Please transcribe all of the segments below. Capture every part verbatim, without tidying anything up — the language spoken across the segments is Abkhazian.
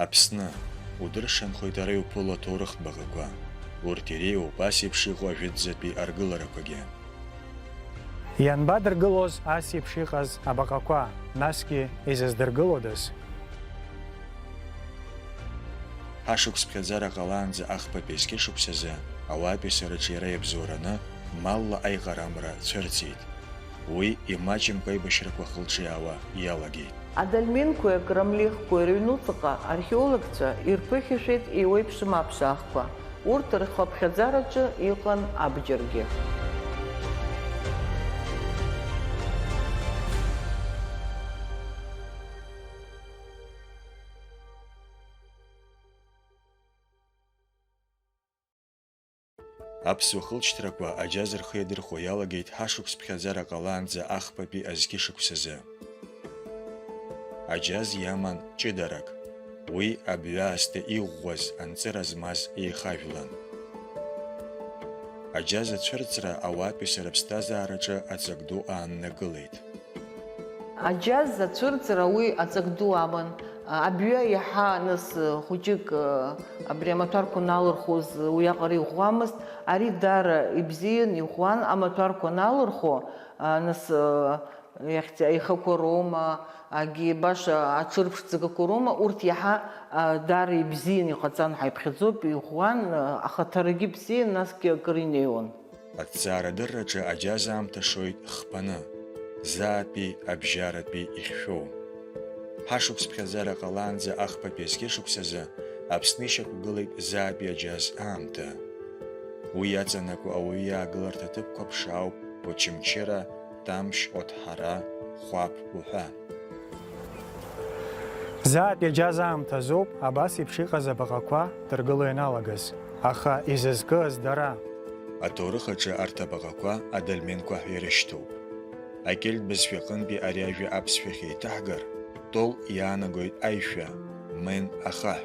Аԥсны, удыршанхоит ара иуԥыло аҭоурыхтә баҟақәа. Урҭ иреиуоуп ас еиԥш иҟоу ажәытәӡатәи аргыларақәагьы. Ианбадыргылоз ас еиԥш иҟаз абаҟақәа, насгьы изыздыргылодаз? Ҳашықәс ԥхьаӡара ҟалаанӡа ахԥатәи азқьышықәсазы ауаатәыҩса рыҽеира иабзоураны, малла аиҟарамра цәырҵит. Уи имаҷымкәа аибашьрақәа хылҿиаауа иалагеит. Адольменқәеи акрамлехқәеи рыҩнуҵаҟа археологцәа ирԥыхьашәеит еиуеиԥшым аԥшаахқәа, урҭ рхыԥхьаӡараҿы иҟан абџьаргьы. Аԥсуа хылҵшьҭрақәа аџьаз рхы иадырхәо иалагеит ҳашықәс ԥхьаӡара ҟалаанӡа ахԥатәи азқьышықәсазы. Аџьаз иаман ҷыдарак, уи абҩаасҭа иӷәӷәаз анҵыра змаз еихажәлан. Аџьаз ацәырҵра ауаатәыҩса рыԥсҭазаараҿы аҵак ду ааннакылеит. Аџьаз ацәырҵра уи аҵак ду аман. Абҩа иаҳа, нас, хәыҷык абри амаҭәарқәа аналырхуаз уиаҟара иӷәӷәамызт. Ари даара ибзиан иӷәӷәан, амаҭәарқәа аналырхуа, нас, иахьӡ-, аихақәа роума, агьи баша аҽырԥшӡагақәа роума, урҭ иаҳа даара ибзиан иҟаҵан ҳәа иԥхьаӡоуп, иӷәӷәан, ахаҭарагьы бзиан, насгьы акыр инеиуан. Аҭҵаарадырраҿы аџьаз аамҭа шоит хԥаны, заатәи абжьаратәи ихьшәоу. Ҳашықәс ԥхьаӡара ҟалаанӡа ахԥатәи азқьышықәсазы Аԥсны ишьақәгылеит заатәи аџьаз аамҭа. Уи иаҵанакуа ауаҩы иаагыларҭа ҭыԥқәа ԥшаауп: Очамчыра, Тамшь, Оҭҳара, Хәаԥ уҳәа. Заатәи аџьаз аамҭазоуп абас еиԥш иҟаз абаҟақәа дыргыло ианалагаз, аха изызкыз дара. Аҭоурых аҿы арҭ абаҟақәа адольменқәа ҳәа ирышьҭоуп. Акельт бызшәаҟынтәи ари ажәа аԥсшәахь еиҭаҳгар, тол иаанагоит аишәа, мен ахаҳә.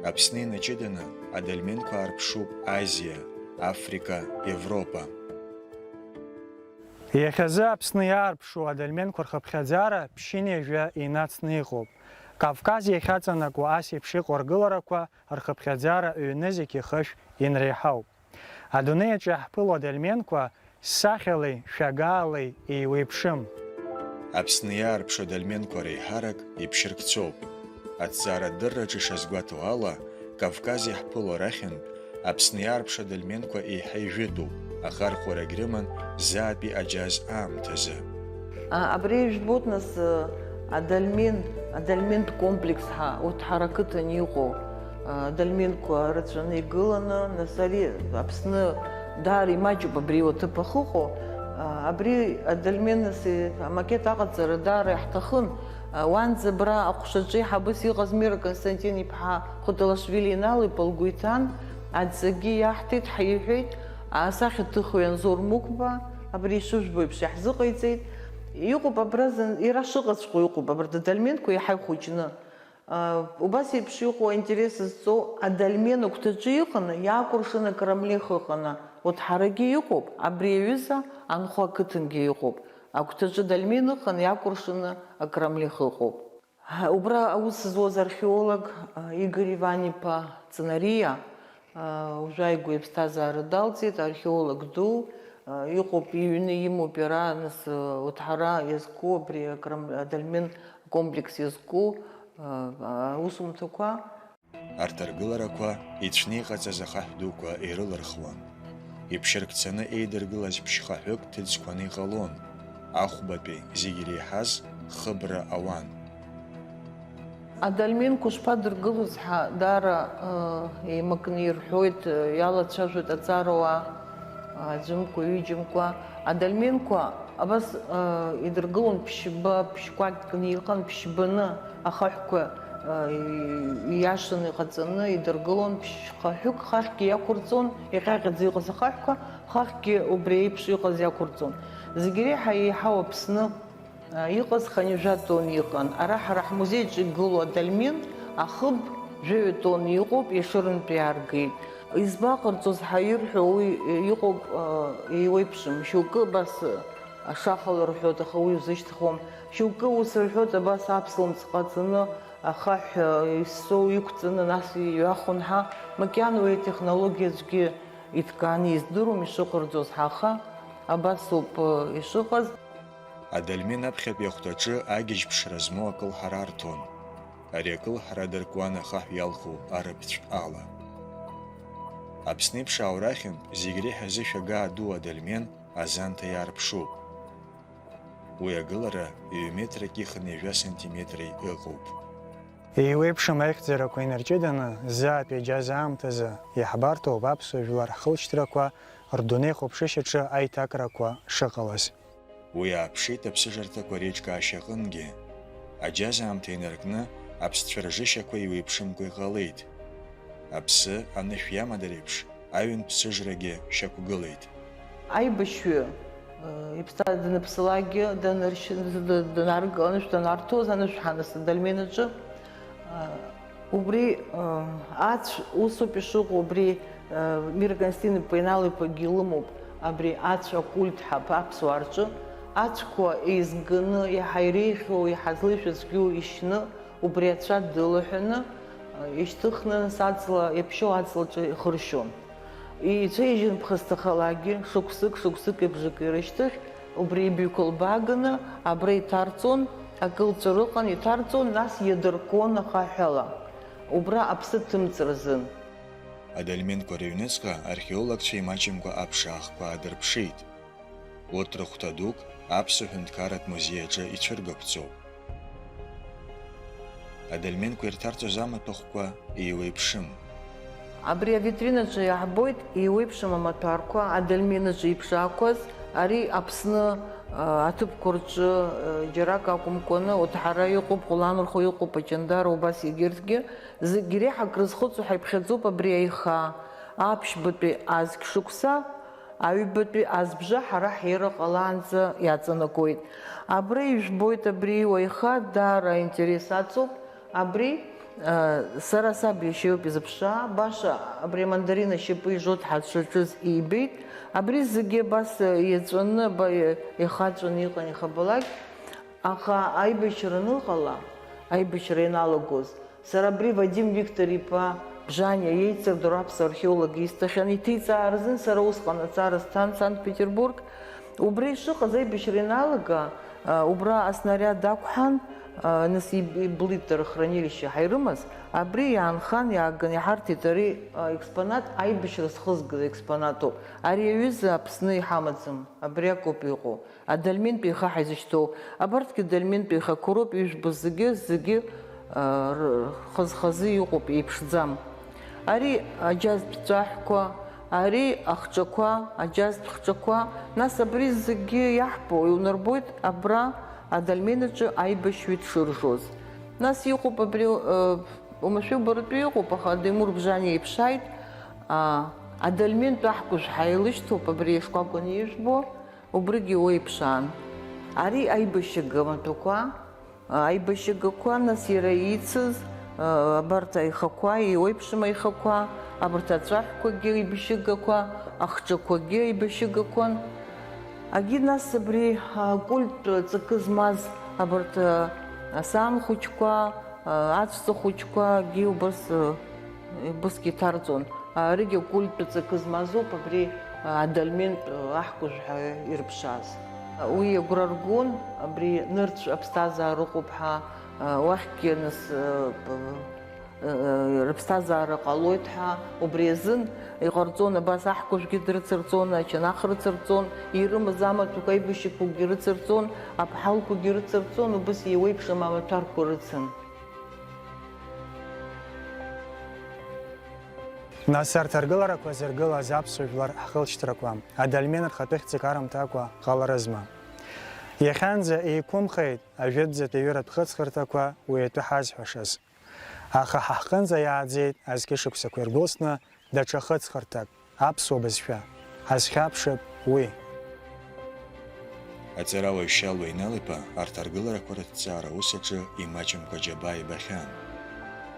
Аԥсны инаҷыданы адольменқәа аарԥшуп Азиа, Африка, Европа. Иахьазы Аԥсны иаарԥшу адольменқәа рхыԥхьаӡара ԥшьынҩажәа инацны иҟоуп. Кавказ иахьаҵанакуа ас еиԥш иҟоу аргыларақәа рхыԥхьаӡара ҩнызқьи хышә инреиҳауп. Адунеи аҿы иаҳԥыло адольменқәа сахьалеи шәагаалеи еиуеиԥшым. Аԥсны иаарԥшу адольменқәа реиҳарак иԥшьыркцәоуп. Аҭҵаарадырраҿы ишазгәаҭоу ала, Кавказ иаҳԥыло арахьынтә Аԥсны иаарԥшу адольменқәа еиҳа ижәытәуп, аха архәарагь рыман заатәи аџьаз аамҭазы. Абри ижәбоит, нас, адольмен, адольментә комплекс ҳәа, урҭ ҳара ақыҭан иҟоу адольменқәа рацәаны игыланы, нас ари Аԥсны даара имаҷуп абри аҭыԥ ахьыҟоу. Абри адольмен, нас, амакет аҟаҵара даара иаҳҭахын. Уанӡа абра аҟәшаҿы еиҳабыс иҟаз Мира Константин-иԥҳа Хуталашвили иналип лгәы иҭан, адҵагьы иаҳҭеит, ҳиҳәеит, асахьаҭыхҩы Анзор Мықәба абри ишыжәбо еиԥш иаҳзыҟаиҵеит. Иҟоуп абра зын, иара шыҟаҵәҟьоу иҟоуп, абарҭ адольменқәа иаҳа ихәыҷны. Убас еиԥш иҟоу аинтерес зҵоу адольмен агәҭаҿы иҟаны, иаакәыршаны акрамлех ыҟаны, урҭ ҳарагьы иҟоуп, абри аҩыза Анхәа ақыҭангьы иҟоуп. Агәҭаҿы адольмен ыҟан, иакәыршаны акрамлех ыҟоуп. Убра аус зуаз археолог Игорь Иван-иԥа Ҵнариа уажәааигәа иԥсҭазаара далҵит, археолог ду иҟоуп, иҩны имоуп иара, нас, урҭ ҳара иазку абри акрам-, адольмен комплекс иазку аусумҭақәа. Арҭ аргыларақәа ицәны иҟаҵаз ахаҳә дуқәа ирылырхуан. Иԥшьыркцаны еидыргылаз ԥшьхаҳәык ҭыӡқәаны иҟалон, ахәбатәи зегь иреиҳаз хыбра ауан. Адольменқәа шԥадыргылоз ҳәа даара еимакны ирҳәоит, иалацәажәоит аҵарауаа аӡәымкәа, ҩыџьамкәа. Адольменқәа абас идыргылон ԥшьба, ԥшь-кәакьны иҟан, ԥшьбаны ахаҳәқәа ииашаны иҟаҵаны идыргылон, ԥшь-хаҳәык хахьгьы иақәырҵон, иҟьаҟьаӡа иҟаз ахаҳәқәа хахьгьы убри еиԥш иҟаз иақәырҵон. Зегь реиҳа еиҳау Аԥсны иҟаз хынҩажәа тонн иҟан. Ара ҳара ҳмузеиҿы игылоу адольмен ахыб жәаҩа тонн иҟоуп, Ешырантәи иааргеит. Избаҟарҵоз ҳәа ирҳәо уи иҟоуп, еиуеиԥшым. Шьоукы абас ашахала рҳәоит, аха уи узышьҭхуам. Шьоукы ус рҳәоит, абас аԥслымӡ ҟаҵаны, Ахаҳә, э, иссоу иқәҵаны, нас иҩахәон ҳәа, макьана уи атехнологиа аӡәгьы иҭкааны издыруам ишыҟарҵоз ҳәа, аха абас ауп, э, ишыҟаз. Адольмен аԥхьатәи ахәҭаҿы агьежь ԥшра змоу акылҳара арҭон. Ари акылҳара адыркуан ахаҳә иалху арыԥҵә ала. Аԥсны еиԥш аурахьынтә зегь реиҳа зышәагаа ду адольмен азанҭа иаарԥшуп. Уи агылара ҩы метрак ихынҩажәа сантиметри ыҟоуп. Еиуеиԥшым аихьӡарақәа инарҷыданы, ззаатәи аџьаз аамҭазы иаҳбарҭоуп аԥсуа жәлар ҳхылшьҭрақәа рдунеихәаԥшышьаҿы аиҭакрақәа шыҟалаз. Уи ааԥшит аԥсыжырҭақәа реиҿкаашьа аҟынгьы. Аџьаз аамҭа инаркны аԥсцәа ржышьақәа еиуеиԥшымкәа иҟалеит. Аԥсы, анышә иамадара еиԥш, аҩынтә ԥсыжрагьы шьақәгылеит. Аибашьҩы, э, иԥсҭазаара даныԥсылакгьы, даныршь-, д-, данарг-, анышә данарҭоз, анышә ҳаныс адольмен аҿы, э, убри, э, ацә усоуп ишыҟоу, убри, э, Мира Константиновна Инал-иԥагьы илымоуп, абри ацә акульт ҳаԥ-, аԥсуаа рҿы, ацәқәа еизганы, иаҳа иреиӷьу, иаҳа злеишәа цәгьоу ишьны, убри ацәа дылаҳәаны, ишьҭыхны, нас аҵла, иаԥшьоу аҵлаҿы ихыршьон. Ицәеижьын ԥхасҭахалакгьы, шықәсык, шықәсык ибжакы ирышьҭыхь, убри ибаҩқәа лбааганы, абра иҭарҵон, акылҵәа рыҟан, иҭарҵон, нас иадыркуан ахаҳәала, убра аԥсы ҭымҵразын. Адольменқәа рыҩныҵҟа археологцәа имаҷымкәа аԥшаахқәа аадырԥшит. Урҭ рыхәҭа дук аԥсуа ҳәынҭқарратә музеи аҿы ицәыргақәҵоуп. Адольменқәа ирҭарҵоз амаҭәахәқәа еиуеиԥшым. Абри авитринаҿы иаҳбоит еиуеиԥшым амаҭәарқәа, адольменаҿы иԥшаақәаз, ари Аԥсны, а, аҭыԥқәа рҿы, а, џьарак акәымкәаны, урҭ ҳара иҟоуп, Ҟәланырхәа иҟоуп, Аҷандара, убас егьырҭгьы, зегь реиҳа акрызхыҵуа ҳаиԥхьаӡоуп абри аиха, аԥшьбатәи азқь шықәса, аҩбатәи азбжа ҳара ҳира ҟалаанӡа иаҵанакуеит. Абра ижәбоит, абри уаиха даара аинтерес аҵоуп. Абри, э, сара саб иашьа иоуп изыԥшаа, баша абри амандарин ашьапы ижо дҳацәаҿыз ибеит. Абри зегьы абас, э, иаҵәаны, ба-, ихаҵәаны иҟан ихабалак. Аха аибашьра аныҟала, аибашьра ианалагоз, сара абри Вадим Виктор-иԥа Бжаниа, еицырдыруа аԥсуа археолог исҭахьан, иҭиҵаа рзын сара усҟан аҵара сҭан Санкт-Петербург. Убра ишыҟаз аибашьра ианалага, а, убра аснариад ақәҳан, а, нас иб-, иблит дара хранилище ҳаирымаз, абри иаанхан, иааган иҳарҭеит ари, а, експонат, аибашьра зхызгаз експонатуп. Ари аҩыза Аԥсны иҳамаӡам, абри акоуп иҟоу. Адольментә еиха ҳаизышьҭоу, абарҭгьы адольментә еихақәа роуп, ижәбо зегьы, зегьы, а, р-, хаз-хазы иҟоуп, еиԥшӡам. Ари аџьазтә ҵәаҳәқәа, ари ахҿақәа, аџьазтә хҿақәа, нас абри зегьы иаҳбо, иунарбоит абра адольмен аҿы аибашьҩы дшыржоз. Нас иҟоуп абри, а, уамашәа убаратәы иҟоуп, аха Демур Бжаниа иԥшааит, а, адольментә аҳкәажә ҳәа илышьҭоуп, абри ишкәакәаны ижәбо. Убригьы уеиԥшаан. Ари аибашьыга маҭәақәа, аибашьыгақәа, нас иара иицыз, абарҭ аихақәа, еиуеиԥшым аихақәа, абарҭ аҵәаҳәқәагьы аибашьыгақәа, ахҿақәагьы аибашьыгақәан. Агьи нас абри акульттә ҵакы змаз абарҭ асаан хәыҷқәа, Аҵәца хәыҷқәагьы убас, убасгьы иҭарҵон. Аригьы акульттә ҵакы змаз ауп абри адольментә аҳкәажә ҳәа ирыԥшааз. Уи агәра ргон, абри нырцә аԥсҭазаара ыҟоуп ҳәа, уахьгьы нас, рыԥсҭазаара ҟалоит ҳәа, убри азын иҟарҵон, абас аҳкәажәгьы дрыцырҵон, ачанах рыцырҵон, ирымаз амаҭәақәа аибашьқәагьы рыцырҵон, аԥҳалқәагьы рыцырҵон, убас еиуеиԥшым амаҭәарқәа рыцын. Нас арҭ аргыларақәа зыргылаз аԥсуа жәлар ҳхылҵшьҭрақәа, адольмен рхатәы хьӡык арымҭакәа ҟаларызма? Иахьанӡа еиқәымхеит ажәытәӡатәи аҩыратә хыҵхырҭақәа уи атәы ҳазҳәашаз. Аха ҳа ҳҟынӡа иааӡеит азқьышықәсақәа иргәылсны даҽа хыҵхырҭак, аԥсуа бызшәа. Ҳазхьаԥшып уи. Аҵарауаҩ Шьалуа Инал-иԥа арҭ аргыларақәа рыҭҵаара аус аҿы имаҷымкәа џьабаа ибахьан.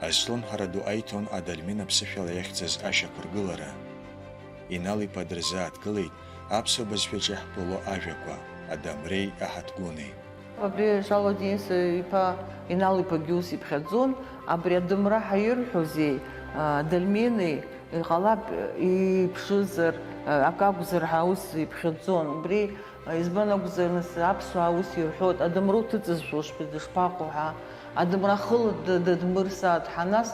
Азҿлымҳара ду аиҭон адольмен аԥсышәала иахьӡыз ашьақәыргылара. Инал-иԥа дырзааҭгылеит аԥсуа бызшәаҿы иаҳԥыло ажәақәа, адамреи аҳаҭгәынеи. Абри Шало Денис иԥа Инал-иԥагьы ус иԥхьаӡон, абри адамра ҳәа ирҳәозеи, а, адольмени, иҟалап, иԥшызар, а, акы акәзар ҳәа ус иԥхьаӡон. Убри, а, избан акәзар, нас, аԥсуаа ус ирҳәоит, адамра уҭыҵызшәа ушԥ-, дышԥаҟоу ҳәа, адамра хыла д-, дадмырсааит ҳәа, нас,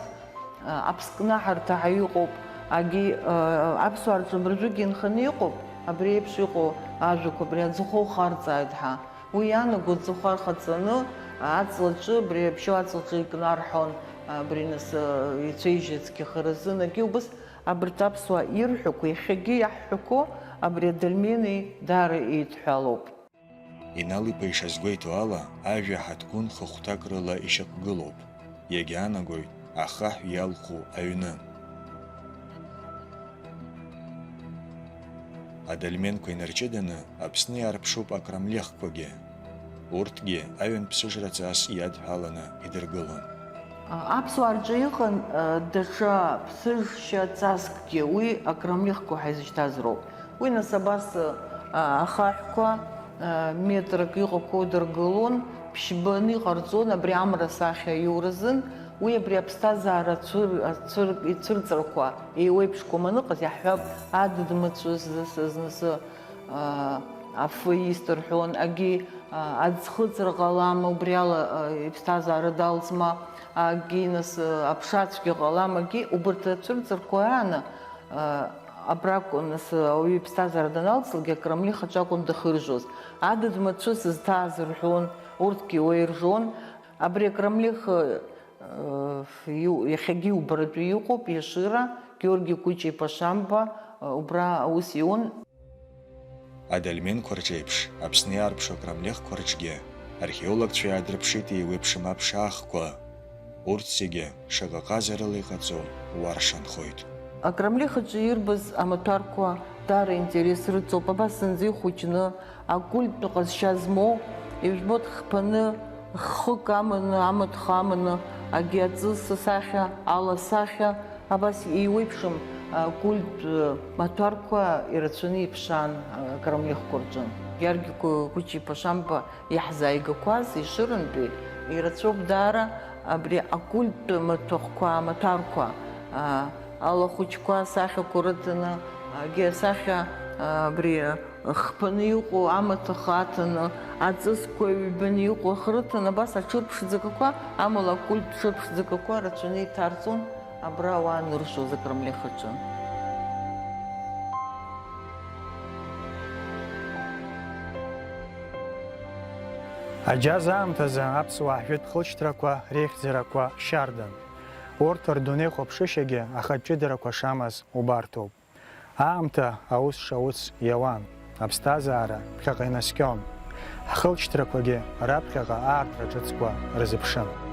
а, аԥскнаҳарҭа ҳәа иҟоуп, агьи, а, аԥсуаа рҿы абыржәгьы инханы иҟоуп, абри еиԥш иҟоу ажәақәа, абри аӡахәа ухарҵааит ҳәа. Уи иаанаго аӡахәа рхаҵаны, аҵлаҿы, абри аԥшьоу аҵлаҿы икнарҳәон, абри нас, ицәеижь ацқьахаразы, егьи убыс абарҭ аԥсуаа ирҳәақәо, иахьагьы иаҳҳәақәо, абри адольмени даара еидҳәалоуп. Инал-иԥа ишазгәеиҭо ала, ажәа ҳаҭгәын хыхәҭак рыла ишьақәгылоуп, иагьаанагоит ахаҳә иалху аҩны. Адольменқәа инарҷыданы Аԥсны иаарԥшуп акрамлехқәагьы. Урҭгьы аҩынтә ԥсыжра ҵас иадҳәаланы идыргылон. Аԥсуаа рҿы иҟан, а, даҽа ԥсыжшьа ҵаскгьы, уи акрамлехқәа ҳәа изышьҭаз роуп. Уи нас абас, а, ахаҳәқәа, а, метрак иҟақәоу дыргылон, ԥшьбаны иҟарҵон абри амра сахьа иоуразын, уи абри аԥсҭазаара ацәыр-, ацәыр-, ицәырҵрақәа еиуеиԥшқәам аныҟаз иаҳҳәап, адыд мацәыс зны-зынсыз, а, афы исҭарҳәон, агьи, а, аӡхыҵра ҟалама, убри ала, а, иԥсҭазаара далҵма, агьи нас, а, аԥшацәгьа ҟалама, агьи убарҭ ацәырҵрақәа ааны, а, абракәын, нас, ауаҩы иԥсҭазаара даналҵлакгьы, акрамлех аҿы акәын дахыржәоз. Адыд мацәыс зҭааз рҳәон, урҭгьы уа иржон. Абри акрамлех, э, иу-, иахьагьы иубаратәы иҟоуп, Ешыра, Георги Кәыча-иԥа Шамба, э, убра аус иуан. Адольменқәа рҿеиԥш, Аԥсны иаарԥшу акрамлехқәа рҿгьы археологцәа иаадырԥшит еиуеиԥшым аԥшаахқәа. Урҭ зегьы шаҟа ҟазарала иҟаҵоу уаршанхоит. Акрамлех аҿы ирбаз амаҭәарқәа даара интерес рыҵоуп. Абас зынӡа ихәыҷны, акульттә ҟазшьа змоу, ижәбоит, хԥаны, хык аманы, амаҭәах аманы, агьи аҵыс асахьа, ала сахьа, абас еиуеиԥшым, а, культтә, а, маҭәарқәа ирацәаны иԥшаан, а, акрамлехқәа рҿы. Георги Ку-, Кәыча-иԥа Шамба иаҳзааигақәаз Ешырантәи ирацәоуп даара абри акульттә маҭәахәқәа, амаҭәарқәа, а, алахәыҷқәа асахьақәа рыҭаны, агьи асахьа, а, абри хԥаны иҟоу амаҭәах аҭаны, аҵысқәа ҩбаны иҟоу ахь рыҭаны, абас аҽырԥшӡақәа, амала акульттә ҽырԥшӡақәа рацәаны иҭарҵон абра ауаа аныршоз акрамлех аҿы. Аџьаз аамҭазы аԥсуаа жәытә хылҵшьҭрақәа реихьӡарақәа шьардан. Урҭ рдунеихәаԥшышьагьы ахатә ҷыдарақәа шамаз убарҭоуп. Аамҭа аус шауц иауан, аԥсҭазаара ԥхьаҟа инаскьон, ҳхылҵшьҭрақәагьы раԥхьаҟа аартра ҿыцқәа рзыԥшын.